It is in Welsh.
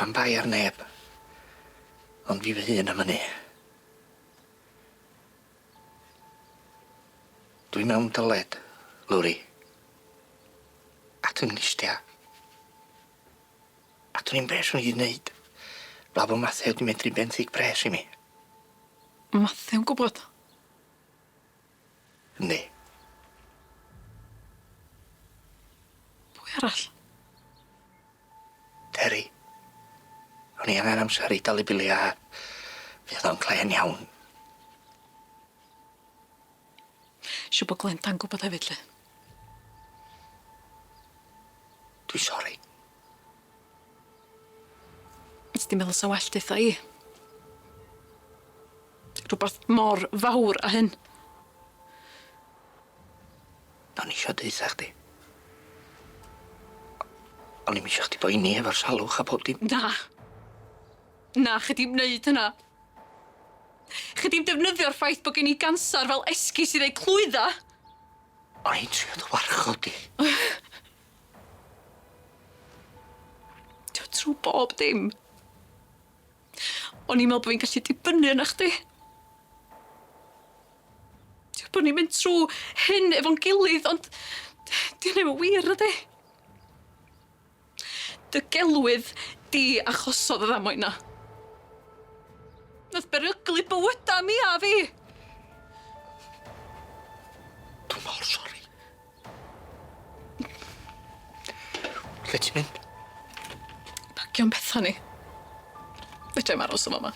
Sa'm bai ar neb. Ond fi fy hun am hynny. Dwi mewn dyled, Lowri. A dwi'n nglustia. A dwn i'm be' swn i 'di neud. Blaw bo Mathew 'di medru benthyg pres i mi. Ma Mathew'n gwbod. Yndi. Pwy arall? Terry. O'n i angen amser i dalu bilia a fydd o'n clên iawn. Siŵr bo Glenda'n gwbod hefyd 'lly. Dwi sori. Ti 'di meddwl sa well deutha i? Rwbath mor fawr â hyn. O'n i isio deutha chdi. O'n i'm isio chdi boeni efo'r salwch a pob dim. Na. Na, chei di'm neud hynna. Chei di'm defnyddio'r ffaith bo' gen i gansar fel esgus i ddeud clwydda. O'n i'n trio dy warchod di. Dio trw bob dim. O'n i'n me'wl bo' fi'n gallu dibynnu arna chdi. Tio bo' ni'n mynd trw hyn efo'n gilydd ond 'di hynny 'im yn wir nadi? Dy gelwydd di achosodd y ddamwain 'na. Nath beryglu bywyda Mia a fi. Dwi mor sori. Lle ti'n mynd? Pacio'n petha ni. Fedrai'm aros yn fama.